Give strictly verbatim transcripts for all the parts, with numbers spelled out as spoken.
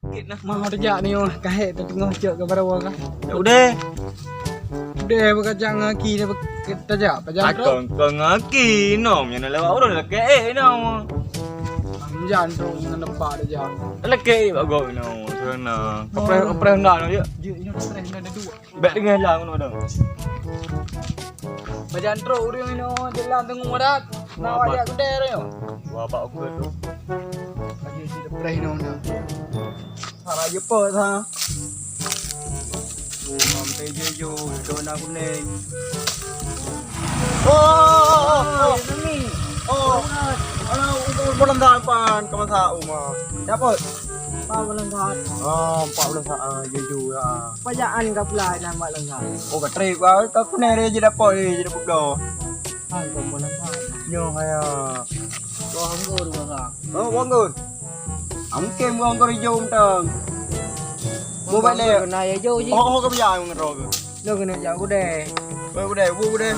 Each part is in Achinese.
Sakét nah. Mau tajak ni, oh, kahek tu tengah cek ke baroe kah? Ya udah. Udah, beukacang aki dah tajak, pajak trok. Akong kong aki nom, yang lewat orang lagi eh nom. Jantung ngan nempak tajak. Lagi bagus nom, sana. Kepreh, kepreh enggak nom, ya. Dia ini kepreh enggak ada dua. Bèk teungoh lam ngon dong. Pajan trok ureueng inoe jalan teungoh dat. Nak wajak gudée nyoe. Wah, bak ukeue tu. Bagi si depreh inoe na. Para jepot ha. Oh, mam tejo jo, dona kuning. Oh, oh, oh, oh. Oh, alah, umur bulan delapan, ke masa umur. Dapat? Empat bulan saat. Oh, empat bulan saat. Ah, jujur ya. Pajaan ka pula nang mak lengah. Oh, ka trip ka, ka kunai re je dapat ni, je dapat bloh. Hai, kau pun nampak. Nyoh haya. Kau anggur kau ka. Oh, anggur. Ah, mungkin gua anggur hijau mentang. Gua balik. Kena ya jauh je. Oh, oh, kau biar anggur kau. Lo kena jauh deh. Kau deh, gua deh.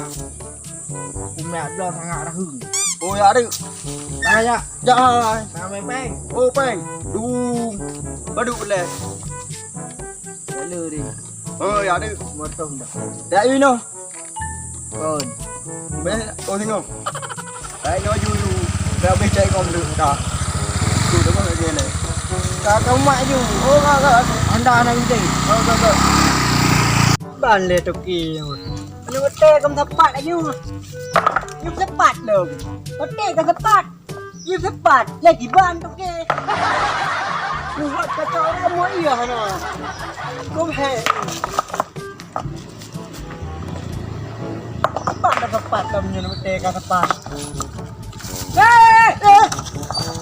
Umat bloh sangat rahung. Oh, ya ada. Dah ya. Jai. Sampai peng. Oh, peng. Dung. Baduk boleh. Lalu ni. Oh, ya ada. Motong dah. Dah ini noh. Kon. Beh, oh tengok. Baik noh julu. Dah habis cai kau dulu dah. Tu dah boleh dia ni. Kau kau mak ju. Oh, kau kau. Anda anak inti. Kau kau kau. Ban le toki. Anu betul kau sepat laju. Yuk sepat dong. Betul kau sepat. Yuk sepat, lagi ban tu ke. Buat kacau orang mau iya hana. Kau he. Sepat dah sepat kau punya nute ka sepat. Eh, eh,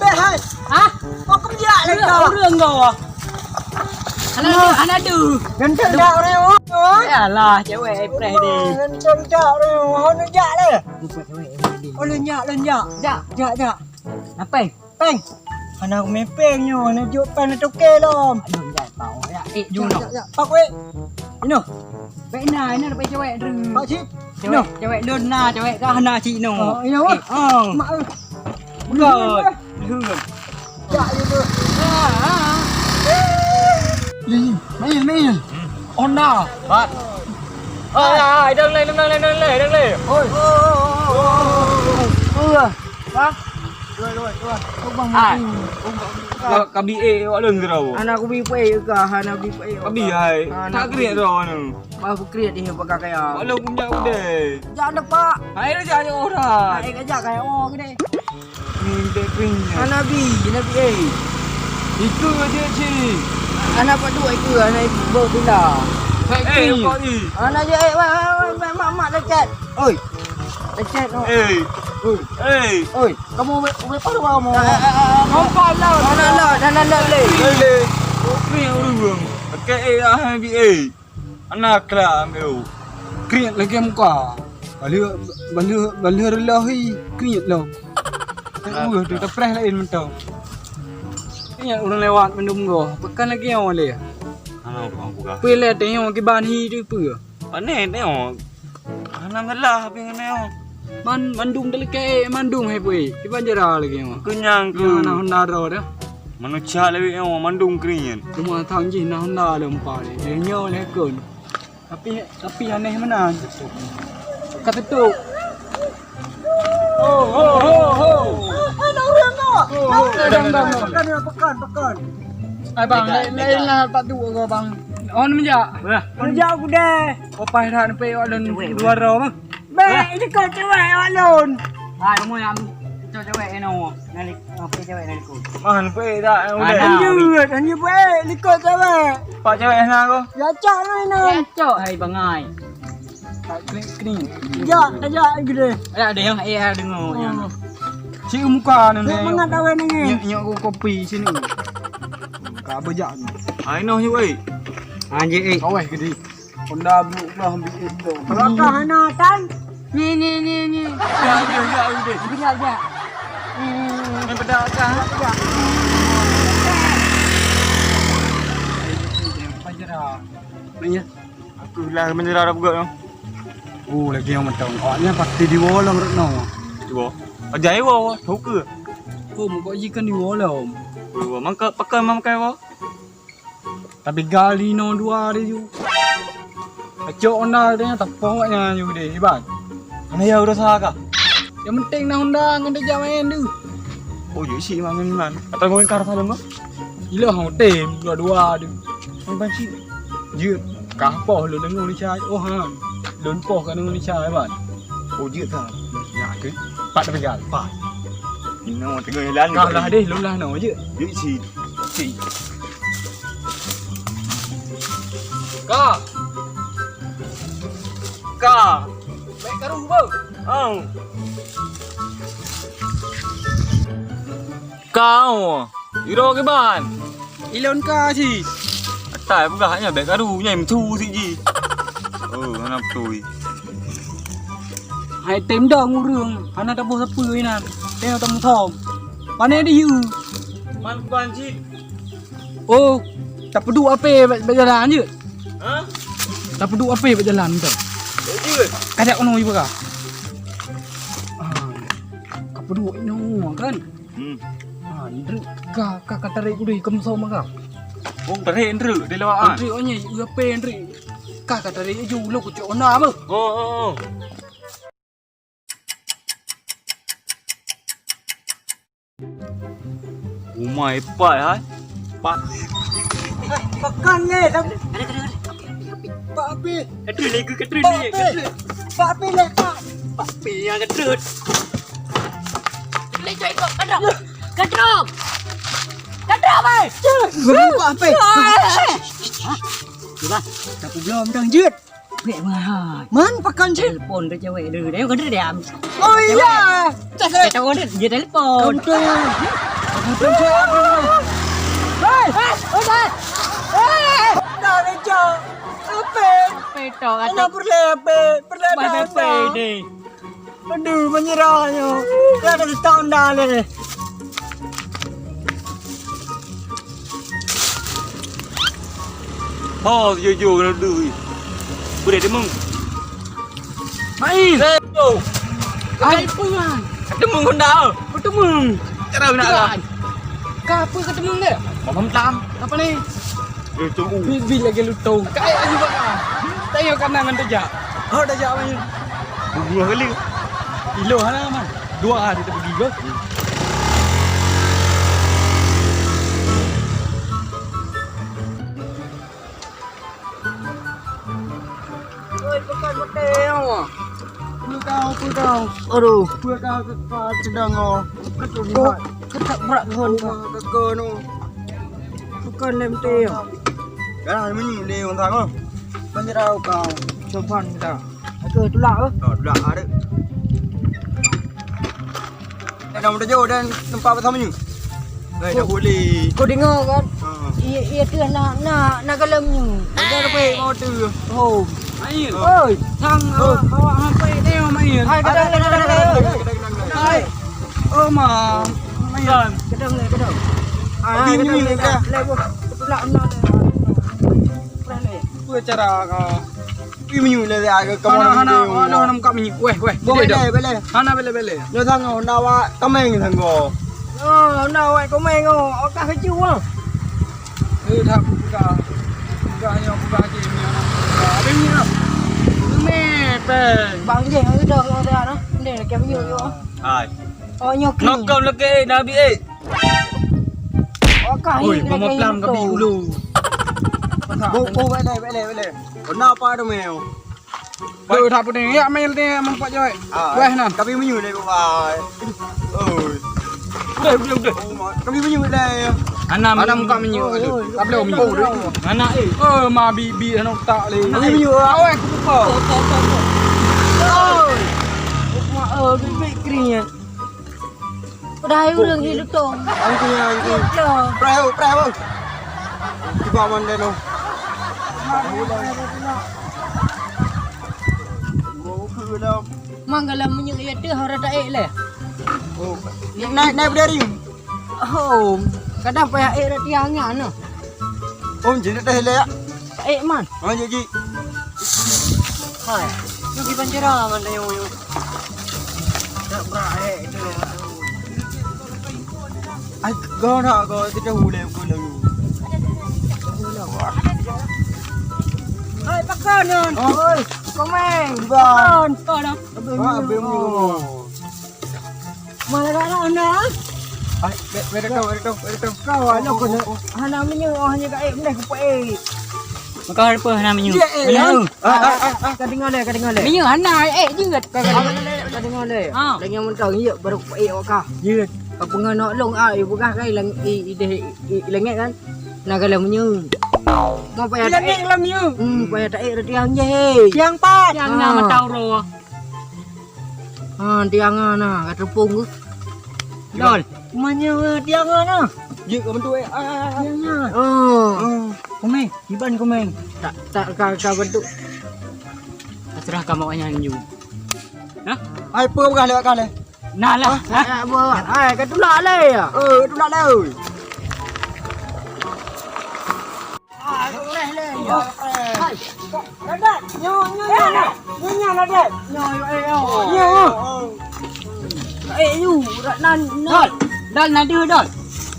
eh, hai. Hah? Kau kerja lagi kau. Urang kau. Hana, hana tu. Ganteng tak orang. Yalah, cewek preh ni. Ganteng tak orang. Hana jak leh. Bukan cewek ni. Oh, leunyak, leunyak. Jak, jak, jak. Apa? Peng. Hana mepeng nyoe, na jok peng na toke lom. Aduh, jak tau. Ya, eh, jom. Jak, jak, jak. Pak weh. Inoh. Bek na, inoh dapat cewek tu. Pak cik. Cewek, cewek lôn na, cewek ka hana cik inoh. Oh, inoh. Eh, oh. Mak eh. Bukan. Bukan. Jak je tu. Ah, ah. Ih, main, main. Honda. Bat. Oh, ya, ya, dang leh, dang leh, dang leh, dang leh. Oi. Oh, oh, oh, oh, oh, oh. Hah? Dua, dua, dua. Kau bang. Ah. Ka, ka bi eh, awak lôn kira. Anak aku bi pui ka, anak bi pui. Ka bi hai. Anak tak aku kriet bi. Dah ni. Bah, aku kriet ni pakai kaya. Awak lôn punya udah. Jangan depak. Hai, dah jangan orang. Hai, kerja kaya orang ni. Ni dek ping ni. Anak bi, anak bi eh. Itu dia cik. Anak pak dua itu, anak ibu pula. Hai, eh, kau ni. Anak je eh, wah, wah, wah, mak, mak, mak, dekat. Oi. Lecet, no. Eh. Oi. Eh. Oi. Kamu boleh, boleh paruh kamu. Ah, ah, ah, ah. Nampak lah. Mana lah, dah nak leh. Leh. Okey, urang. Okey, eh, ah, bi eh. Anak lah ambil. Kriet lagi muka. Balik, balik, balik relahi. Kriet lah. Tak boleh tu, tak pernah lain mentang. Kriet orang lewat mendung go. Bukan lagi yang boleh. Hana orang buka. Pui leh tengok kiban hi tu pui. Pane tengok. Hana melah tapi ngene. Man, mandum deuleukai, mandum hai pui. Kiban jera lagi nyoe. Kenyang ke. Nyoe na Honda ro dah. Manusia lewat nyoe mandum kering. Cuma tang jih na Honda lempa ni. Dia nyoe leh kon. Tapi, tapi aneh meunan. Ka tutup. Ho, ho, ho, ho. Ada orang tak? Ho, ho. Ada orang tak? Pekan, pekan, pekan. Ai bang, lain, lain lah pat tu ke bang. On meunjak. Meunjak udah. Opai dah sampai awak lôn dua ro mah. Bek, ini kau cewek awak lôn. Hai, kamu yang cewek ni. Nali, apa cewek nali ku? Mah, nampak tak? Lanjut, lanjut, bek, ini kau cewek. Pak cewek sana aku. Ya cak ni ni. Ya cak, hai bangai. Kring, kring. Ya, ya, gede. Ada, ada yang eh dengar yang. Cik muka ni. Mangat awak ni. Nyok, nyok kopi sini. Ka bejak ni. Ai noh nyok, eh. Anjing, eh. Kawai gede. Honda blue lah ambil itu. Belakang hana tan. Ni ni ni ni. Ya ya ya udah. Bejak bejak. Ni ni ni. Ni pedak kan. Bejak. Panjera. Ni ya. Aku lah menyerah dah buka tu. Oh, lagi yang mentang. Awaknya pasti di wall lah menurut no. Cuba. Aja ai wall, tahu ke? Oh, muka jikan di wall lah. Oh, mangka pakai mangkai wall. Tapi gali no dua di ju. Acok Honda tanya tapong kat nyan ju deh, Iban. Mana ya udah sah kah? Yang penting na Honda ngan dia jak main tu. Oh, jeuet si Iman ngan Iman. Atau ngon kar salam kah? Ilah hang tem dua-dua tu. Iban si. Jeuet kah poh lu dengung ni cai. Oh ha. Lôn poh ka dengung ni cai, Iban. Oh, jeuet kah? Ya ke? Pat dah pegal. Pat. Ino tengah jalan. Kah lah deh, lôn lah no jeuet. Jeuet si. Si. Ka. Ka. Baik karu beuh. Oh. Kau. Iro kiban. Ilôn ka si. Atai peugah nyan baik karu nyai meusu si ji. Oh, hana beutôi. Hai tem dong ureueng, hana taboh sapeue inan. Tengok tamusom. Pane di yue. Man kiban cit. Oh, tapeuduek ape bak, bak jalan jeuet? Ha? Tapeuduek ape bak jalan tu? Jeuet. Kajak keunoe ibu ka. Ah, kapeuduek inoe kan? Hmm. Ah, ndreuk ka, ka, ka tarék udeh keumusoma ka. Oh, tarék ndreuk di lawaan. Ndreuk nyoe, ieu ape ndreuk? Ka, ka tarék ju, lo kucok na beuh. Oh, oh, oh. Umai pat hai. Pat. Hai, pakan ni. Ada, ada, ada. Pak Abi. Ada lagi ke terus ni. Pak Abi. Pak Abi ni, Pak. Pak Abi yang ke terus. Boleh cari kau. Kadang. Kadang. Kadang, mai. Pak Abi. Itulah. Tapi belum dang jut. Bèk meuhai. Man pakon cit? Telepon tu cewek dulu. Dia kan diam. Oh iya. Cak cewek dia telepon. Hei, hei, hei. Hei. Dah kencang. Apa? Apa tu? Ina perlu apa? Perlu apa? Aduh, menyerah nyoe. Dah ada setahun dah leh. Ho, jujur kena dui. Boleh demung. Main. Hai, peungan. Demung honda. Peudemung. Cara nak lah. Ka apa ka demung dia? Mamam tam. Apa ni? Eh, tunggu. Bibi lagi lutong. Kayak juga. Tengok kanan ngan tejak. Ho tejak main. Dua kali. Ilo hana man. Dua hari tu pergi ke? Oi, bukan mati awak. Peue kau, peue kau? Aduh, peue kau ke, ke sedang oh. Betul ni. Kau ketak berat kau ni. Kau nu. Bukan lem teh. Dah meunyu lé orang kau. Penyerau kau. Coba dah. Aku tulak ke? Oh, tulak ada. Dah mau jauh dan tempat bersama nyu. Hai, dah boleh. Kau dengar kan? Ha. Iya, iya tu nak nak nak kalau nyu. Dah dapat mau tu. Oh. Air. Oi, sang awak awak sampai dia main. Hai, kadang kadang kadang. Hai. Oh ma. Main. Kadang ni kadang. Ah, ini ni dah. Lebu. Tulak nak. Pernah ni. Apa cara kau? Ih, minyu le le aga kamu. Hana, hana, hana, hana muka minyu. Weh, weh. Boleh, boleh. Hana boleh, boleh. Nyo sango, nak awak tameng sango. Oh, nak awak tameng oh. Okah keju ah. Eh, dah buka. Buka nyo, buka aja minyu. Ada minyu lah. Meh, pe. Bang je, ada dah ada nah. Ni lagi minyu yo. Hai. Oh, nyo kering. Nokam lagi eh, Nabi eh. Okah. Oi, mama pelam kabi ulu. Bo, bo, boleh, boleh, boleh. Kena apa tu meh? Aduh, tak apa ni. Ya, main ni, nampak je. Ah, weh, nah. Kami menyuruh dia, wah. Oi. Udah, udah, udah. Oh, ma-, kami menyuruh dia. Anak, anak muka menyuruh. Oi, oi. Tak boleh menyuruh. Anak, eh. Oh, ma bibi, anak tak leh. Kami menyuruh. Awak aku buka. Oi. Mak, oh, bibi kering ya. Padahai ureueng hi lutong. Aku yang itu. Iya, betul. Perahu, perahu. Tiba mandai tu. Mang kalau menyuk ya tu orang tak ek leh. Oh. Naik, naik berdari. Oh, kadang payah ek dah tiang nya noh. Oh, jadi dah leh ya. Ek man. Oh, jadi. Hai. Nyoe kiban cara man dah nyoe. Tak berat ek tu. Ai, kau nak kau tidak boleh aku lagi. Oi, Komeng. Iban. Kon, kon. Abang. Mana dah nak anda? Ai, weh, weh, datang, weh, datang, weh, datang. Kau, alah, kau nak. Hana minyeuk, oh, hanya ka ék, meunan ku peuék. Maka apa hana minyeuk? Ya, eh, minyeuk. Ah, ah, ah, ah. Ka deungoe lé, ka deungoe lé. Minyeuk hana, ék jeuet. Ka, ka, ka deungoe lé. Ha. Lagèe mantong, ya, baru ku peuék awak kah. Jeuet. Ka peungon nok long, ah, ibu kah kai lang, i, i, deh, i, i, langèt kan. Na galak minyeuk. Mau payah taék. Langèt galak minyeuk. Hmm, payah taék reti ang je. Tiang pat. Tiang na mata uroe. Ha, tiang na, ka teupông tu. Dol. Meunyoe tiang na. Jeuet ka bantu, eh. Ah, ah, ah. Tiang na. Oh. Oh. Komeng, iban Komeng. Tak, tak ka, ka bantu. Terserah kamu nyan, Yu. Hah? Ai, peue peugah lewat kah lé? Nah lah. Hah? Ai, ka tulak lé ya? Eh, tulak lé, oi. Ah, ka preh lé. Ya. Hai, kok, Radat. Nyo, nyo, nyo, nyo. Nyo, nyo, Radat. Nyo, nyo, eh, nyo. Nyo. Eh, yu, Ratnan, nyo. Dol, Dol, na deuh, Dol.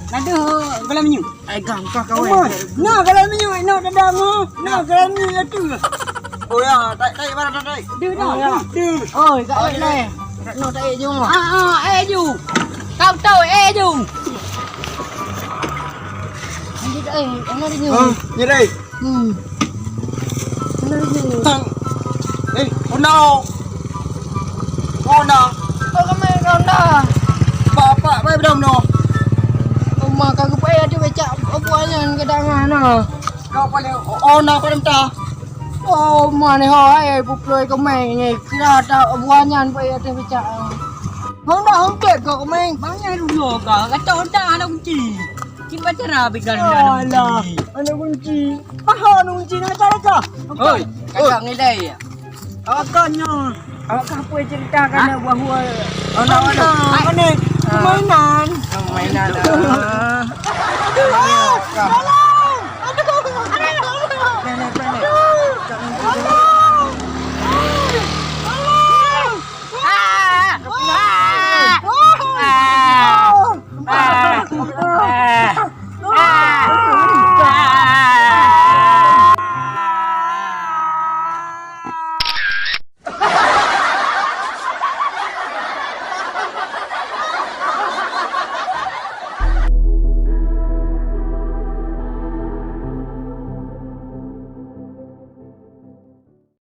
Na deuh, galak minyeuk. Eh, gang, kah kawan. Uma, na galak minyeuk, na dadang, ha. Na galak minyeuk, ya tu. Oh ya, taék, taék, barang taék. Deuh, Dol. Oh, ya. Deuh. Oi, ka ék lé. Ratno taék ju. Ah, ah, ék ju. Kau tahu ék ju. Lanjut, eh, mana dia? Ah, ni dai. Hmm. Mana dia? Tang. Eh, Honda. Honda. Kau kemai Honda. Bapak, baik belum no? Uma ka geupayah tu becak buah nyan kadang ah, nah. Kau paling Honda paling mentah. Oh, meunan ho, hai, peuplôi keuméng nyoe. Kira ta buah nyan peuék ateueh picak. Hong dah hong kép keu keuméng. Bang nyan dulu ka. Kata Honda hana kunci. Kiban cara bigal hana kunci. Alah, hana kunci. Paha hana kunci, nak cara kah? Oi, kakak ngilai. Awak kan nyoe. Awak kah pun cerita kan bahwa Honda, Honda. Mana? Ah. Permainan. Permainan. Ah. Aduh, alah.